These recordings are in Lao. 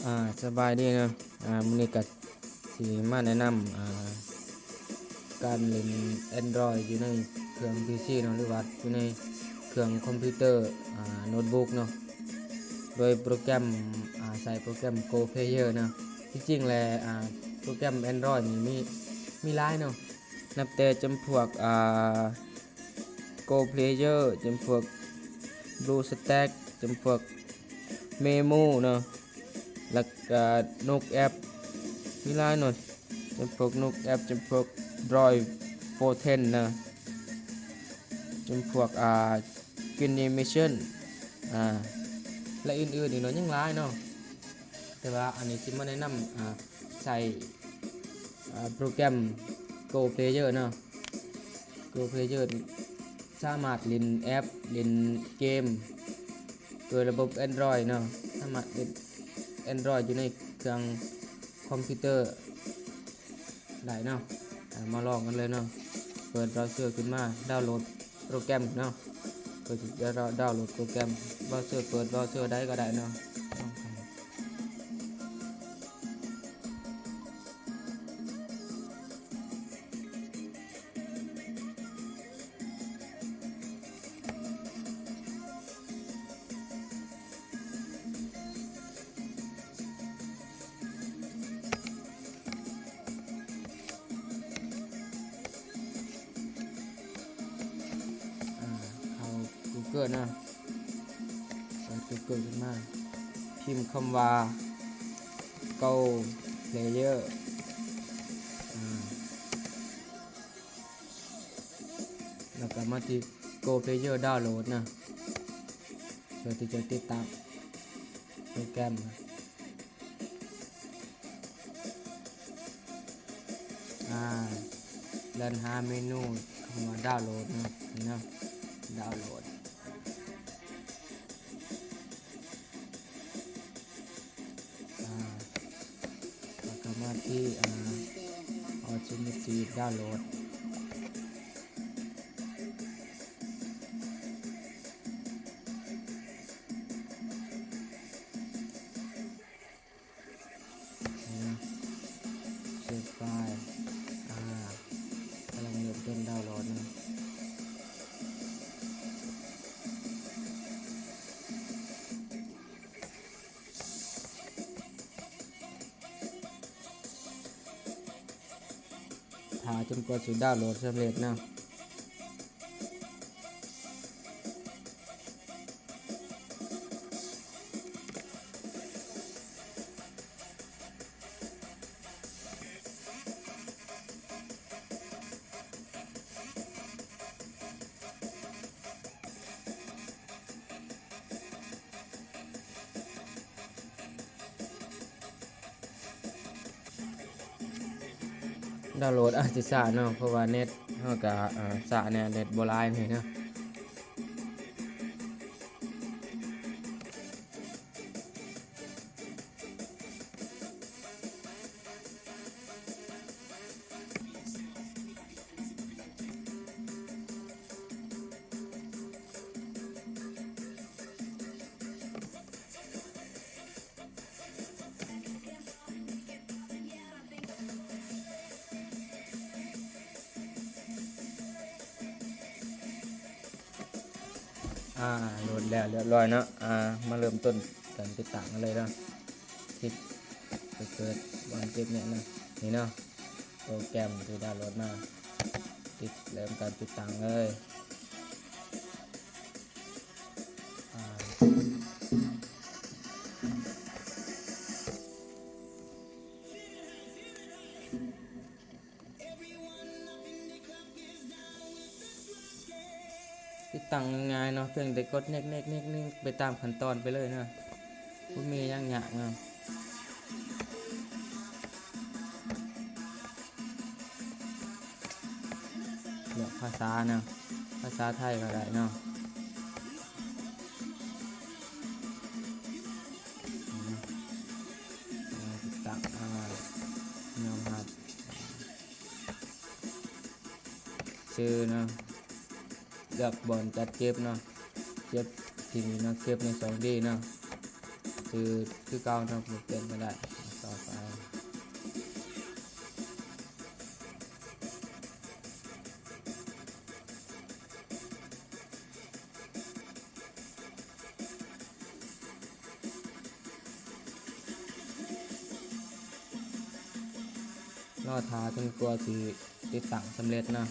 ອາ ສະບາຍດີເນາະ. ອາ ມື້ນີ້ກະຊິມາແນະນຳ ອາ ການຫຼິ້ນແອນດຣອຍຢູ່ໃນເຄື່ອງພີຊີເນາະ ຫຼືວ່າຢູ່ໃນເຄື່ອງຄອມພິວເຕີ ອາ ໂນດບຸກເນາະ ໂດຍໂປຣແກຣມ ອາ ໃຊ້ໂປຣແກຣມໂກເພລເຢີເນາະ. ທີ່ຈິງແລ້ວ ອາ ໂປຣແກຣມແອນດຣອຍນີ້ມີ ມີຫຼາຍເນາະ ນັບແຕ່ຈຳພວກ ອາ ໂກເພລເຢີ ຈຳພວກບລູສະແຕັກ ຈຳພວກເມມູເນາະ ແລ້ວກະນົກແອັບ ມີຫຼາຍເນາະ ຈຳພວກນົກແອັບ ຈຳພວກດຣອຍໂຟເທັນເນາະ ຈຳພວກ ອາ ກິນນິເມເຊິນ ອາ ແລະ ອື່ນໆອີກເນາະ ຍັງຫຼາຍເນາະ. ແຕ່ວ່າອັນນີ້ຊິມາແນະນຳ ອາ ໃຊ້ ອາ ໂປຣແກຣມໂກເພລເຢີເນາະ. ໂກເພລເຢີສາມາດຫຼິ້ນແອັບ ຫຼິ້ນເກມໂດຍລະບົບແອນດຣອຍເນາະ ສາມາດຫຼິ້ນແອນດຣອຍຢູ່ໃນເຄື່ອງຄອມພິວເຕີໄດ້ເນາະ. ອາ ມາລອງກັນເລີຍເນາະ ເປີດບຣາວເຊີຂຶ້ນມາ ດາວໂຫຼດໂປຣແກຣມເນາະ ເປີດ ດາວໂຫຼດໂປຣແກຣມ ບຣາວເຊີ ເປີດບຣາວເຊີໃດກໍໄດ້ເນາະ. ອາ ເຂົ້າກູເກີນເນາະ ເປີດກູເກີນຂຶ້ນມາ ພິມຄຳວ່າ ໂກເພລເຢີ ອາ ແລ້ວກໍມາທີ່ໂກເພລເຢີດາວໂຫຼດນະ ເພື່ອທີ່ຈະຕິດຕັ້ງໂປຣແກຣມ. ອາ ແລ່ນຫາເມນູຄຳວ່າດາວໂຫຼດເນາະ ນີ້ເນາະ ດາວໂຫຼດ. ອາ ແລ້ວກໍມາທີ່ ອາ ອໍເທນຕິກດາວໂຫຼດ ນີ້ນະ ເຊບໄຟລ໌ ອາ ກຳລັງເລີ່ມຕົ້ນດາວໂຫຼດເນາະ. ຖ້າຈົນກວ່າຊິດາວໂຫຼດສຳເລັດເນາະ. ດາວໂຫຼດອາດຈະຊ້າເນາະ ເພາະວ່າເນັດເຮົາກະ ເອີ ຊ້າແດ່ ເນັດບໍ່ຫຼາຍແດ່ເນາະ. ອາ ໂຫຼດແລ້ວລຽບຮ້ອຍເນາະ. ອາ ມາເລີ່ມຕົ້ນການຕິດຕັ້ງກັນເລີຍເນາະ. ຄລິກໄປເປີດບ່ອນເກັບເນັດເນາະ. ນີ້ເນາະ ໂປຣແກຣມທີ່ດາວໂຫຼດມາ ຕິດ ເລີ່ມການຕິດຕັ້ງເລີຍ. ອາ ຕິດຕັ້ງງ່າຍໆເນາະ ພຽງແຕ່ກົດເນັກໆໆໆ ໄປຕາມຂັ້ນຕອນໄປເລີຍເນາະ ບໍ່ມີຫຍັງຍາກເນາະ. ເລືອກພາສາເນາະ ພາສາໄທກໍໄດ້ເນາະ. ອາ ຕິດຕັ້ງ ອາ ຍອມຮັບ ຊື່ເນາະ ເລືອກບ່ອນຈັດເກັບເນາະ ເກັບທີ່ນີ້ເນາະ ເກັບໃນສອງດີເນາະ. ຊື່ຄືເກົ່າເນາະ ບໍ່ປ່ຽນກໍໄດ້. ຕໍ່ໄປ ລໍຖ້າຈົນກວ່າຊິຕິດຕັ້ງສຳເລັດເນາະ.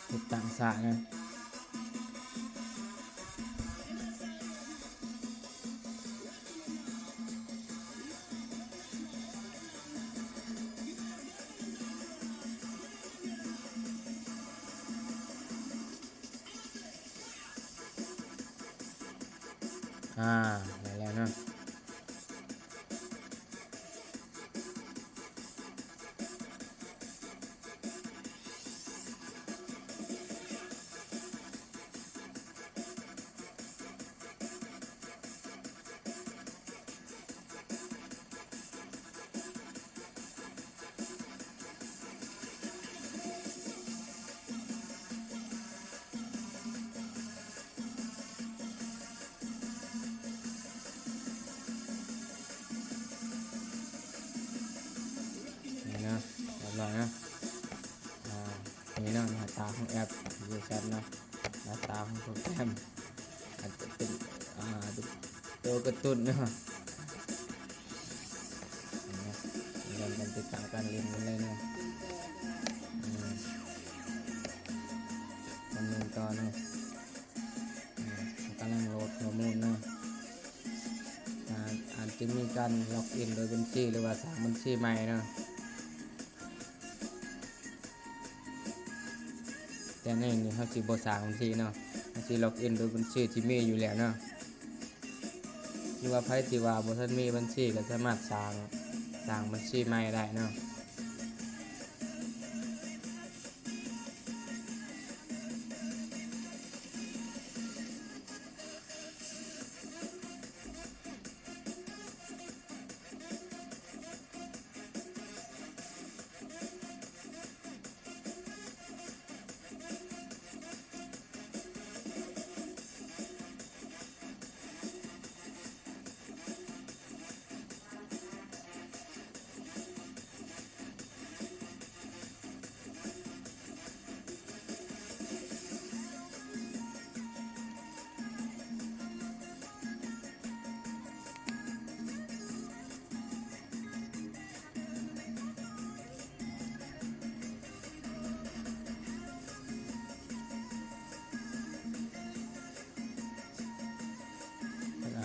ຕິດຕັ້ງຊ້າເນາະ. ອາ ໄດ້ແລ້ວເນາະ. ນີ້ເນາະ ຮຽບຮ້ອຍເນາະ. ອາ ນີ້ເນາະ ໜ້າຕາຂອງແອັບ Visual Chat ເນາະ, ໜ້າຕາຂອງໂປຣແກຣມ ອາດຈະເປັນ ອາ ໂຕກາຕູນເນາະ. ເຫັນບໍ່? ເລີ່ມການຕິດຕັ້ງການຫຼິ້ນມັນເລີຍເນາະ. ອືມ ດຳເນີນຕໍ່ເນາະ. ອືມ ກຳລັງໂຫຼດຂໍ້ມູນເນາະ. ອາ ອາດຈະມີການລັອກອິນໂດຍບັນຊີ ຫຼືວ່າສ້າງບັນຊີໃໝ່ເນາະ. ແຕ່ໃນນີ້ເຮົາຊິບໍ່ສ້າງບັນຊີເນາະ, ເຮົາຊິລັອກອິນໂດຍບັນຊີທີ່ມີຢູ່ແລ້ວເນາະ. ຫຼືວ່າໃຜທີ່ວ່າບໍ່ທັນມີບັນຊີກໍສາມາດສ້າງ ສ້າງບັນຊີໃໝ່ໄດ້ເນາະ.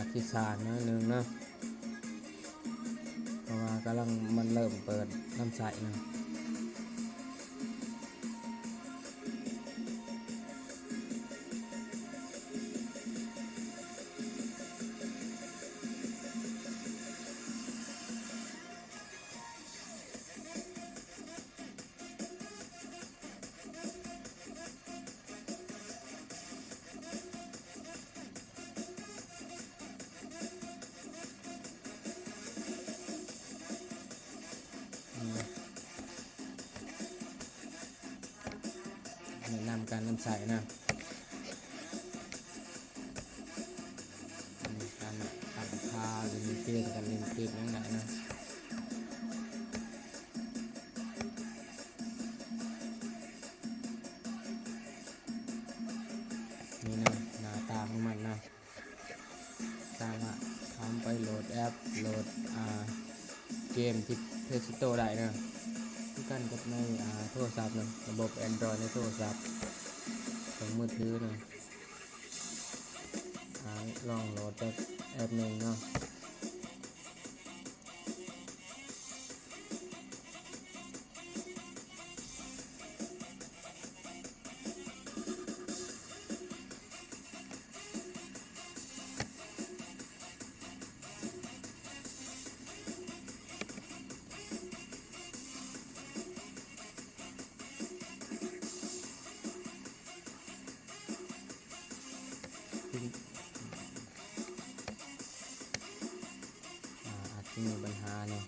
ອາດຊິຊ້າໜ້ອຍໜຶ່ງເນາະ ເພາະວ່າກຳລັງ ມັນເລີ່ມເປີດນຳໃຊ້ເນາະ. ແນະນຳການນຳໃຊ້ເນາະ. ການຕັ້ງຄ່າ ເຫຼັ້ນເກມ ການເຫຼັ້ນເກມຫຍັງໄດ້ເນາະ. ນີ້ເນາະ ໜ້າຕາຂອງມັນເນາະ. ສາມາດເຂົ້າໄປໂຫຼດແອັບ ໂຫຼດ ອ່າ ເກມທີ່ Play Store ໄດ້ເນາະ. ຄືກັນກັບໃນ ອ່າ ໂທລະສັບເນາະ, ລະບົບ Android ໃນໂທລະສັບ ກໍ ມືຖືເນາະ. ອາ ລອງໂຫຼດຈັກແອັບໜຶ່ງເນາະ. ອາ ອາດຈະມີບັນຫາແດ່.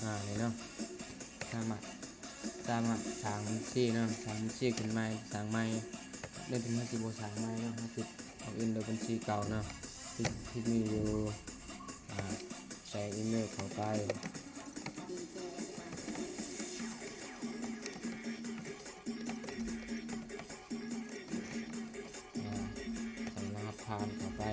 ອາ ນີ້ເນາະ ສາມາດ ສາມາດສ້າງບັນຊີເນາະ ສ້າງບັນຊີຂຶ້ນໃໝ່ ສ້າງໃໝ່. ໃນທີ່ເຮົາຊິບໍ່ສ້າງໃໝ່ເນາະ ເຮົາຊິລັອກອິນໂດຍບັນຊີເກົ່າເນາະ ທີ່ ທີ່ມີຢູ່ ອາ ໃສ່ອີເມວເຂົ້າໄປ. ອາ ໃສ່ລະຫັດຜ່ານເຂົ້າໄປ.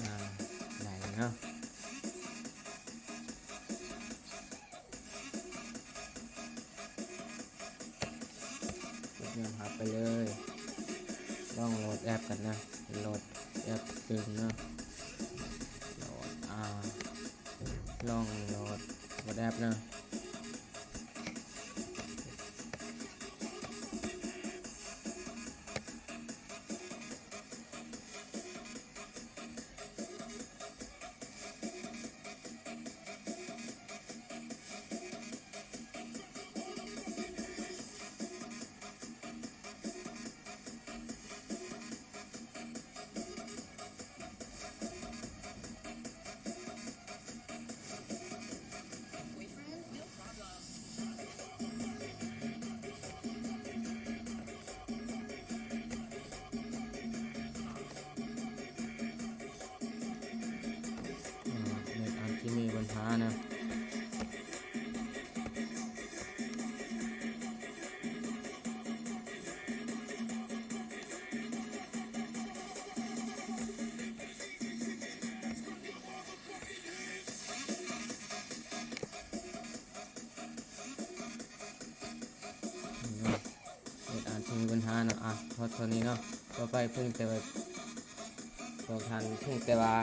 ອາ ໄດ້ແລ້ວເນາະ. ກົດຍອມຮັບໄປເລີຍ. ລອງໂຫຼດແອັບກັນນະ ໂຫຼດແອັບຕື່ມເນາະ ໂຫຼດ ອາ ລອງໂຫຼດ ໂຫຼດແອັບເນາະ. ອາ ເນັດອາດຊິມີບັນຫານະ. ເນາະ ເນັດອາດຊິມີບັນຫາເນາະ. ອາ ພໍເທົ່ານີ້ເນາະ ຕໍ່ໄປເພິ່ງແຕ່ວ່າ ບອກທ່ານ ພຽງແຕ່ວ່າ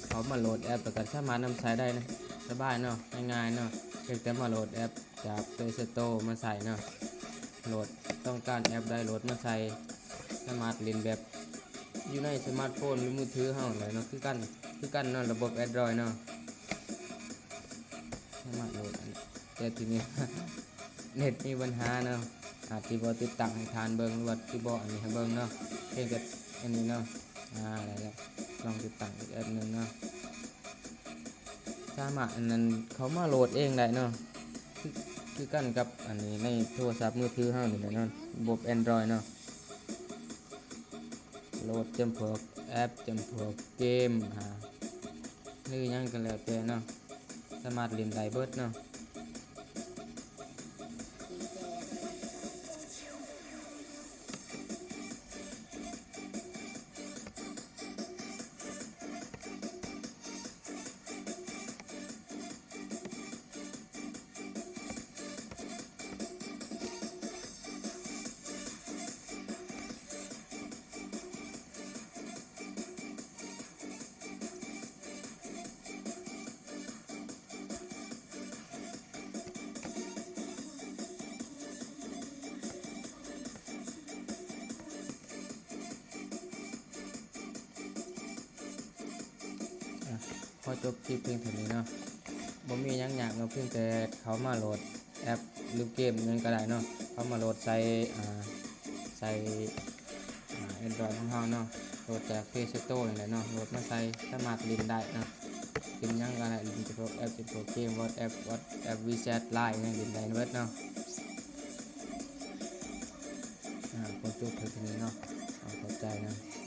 ເຂົ້າມາໂຫຼດແອັບ ແລ້ວກໍສາມາດນຳໃຊ້ໄດ້ນະ ສະບາຍເນາະ ງ່າຍໆເນາະ. ພຽງແຕ່ມາໂຫຼດແອັບຈາກເພລສະໂຕມາໃຊ້ເນາະ ໂຫຼດ ຕ້ອງການແອັບໃດໂຫຼດມາໃສ່ ສາມາດຫຼິ້ນແບບຢູ່ໃນສະມາດໂຟນ ຫຼື ມືຖືເຮົານັ້ນແຫຼະເນາະ ຄືກັນ ຄືກັນເນາະ ລະບົບແອນດຣອຍເນາະ. ສາມາດໂຫຼດ ແຕ່ທີນີ້ ເນັດມີບັນຫາເນາະ ອາດຊິບໍ່ຕິດຕັ້ງໃຫ້ທ່ານເບິ່ງ ຫຼືວ່າຊິບໍ່ອັນນີ້ໃຫ້ເບິ່ງເນາະ. ພຽງແຕ່ອັນນີ້ເນາະ ອາ ໄດ້ແລ້ວ ລອງຕິດຕັ້ງອີກແອັບໜຶ່ງເນາະ. ສາມາດອັນນັ້ນ ເຂົ້າມາໂຫຼດເອງໄດ້ເນາະ ຄື ຄືກັນກັບອັນນີ້ ໃນໂທລະສັບມືຖືເຮົານີ້ແຫຼະເນາະ ລະບົບແອນດຣອຍເນາະ. ໂຫຼດຈຳພວກແອັບ ຈຳພວກເກມ ຫາ ຫຼືຫຍັງກໍແລ້ວແຕ່ເນາະ ສາມາດຫຼິ້ນໄດ້ເບິດເນາະ. ຂໍຈົບຄລິບພຽງເທົ່ານີ້ເນາະ ບໍ່ມີຫຍັງຍາກເນາະ ພຽງແຕ່ເຂົ້າມາໂຫຼດແອັບ ຫຼື ເກມຫຍັງກໍໄດ້ເນາະ ເຂົ້າມາໂຫຼດໃສ່ ອາ ໃສ່ ອາ Android ຂອງເຮົາເນາະ ໂຫຼດຈາກ Play Store ນີ້ແຫຼະເນາະ ໂຫຼດມາໃສ່ ສາມາດຫຼິ້ນໄດ້ເນາະ ຫຼິ້ນຫຍັງກໍໄດ້ ຫຼິ້ນຈະພວກແອັບ ຈະພວກເກມ WhatsApp WhatsApp WeChat Line ຫຍັງຫຼິ້ນໄດ້ເບິດເນາະ. ອາ ຄວາມຈຸເທົ່ານີ້ເນາະ ເອົາ ຂອບໃຈນະ.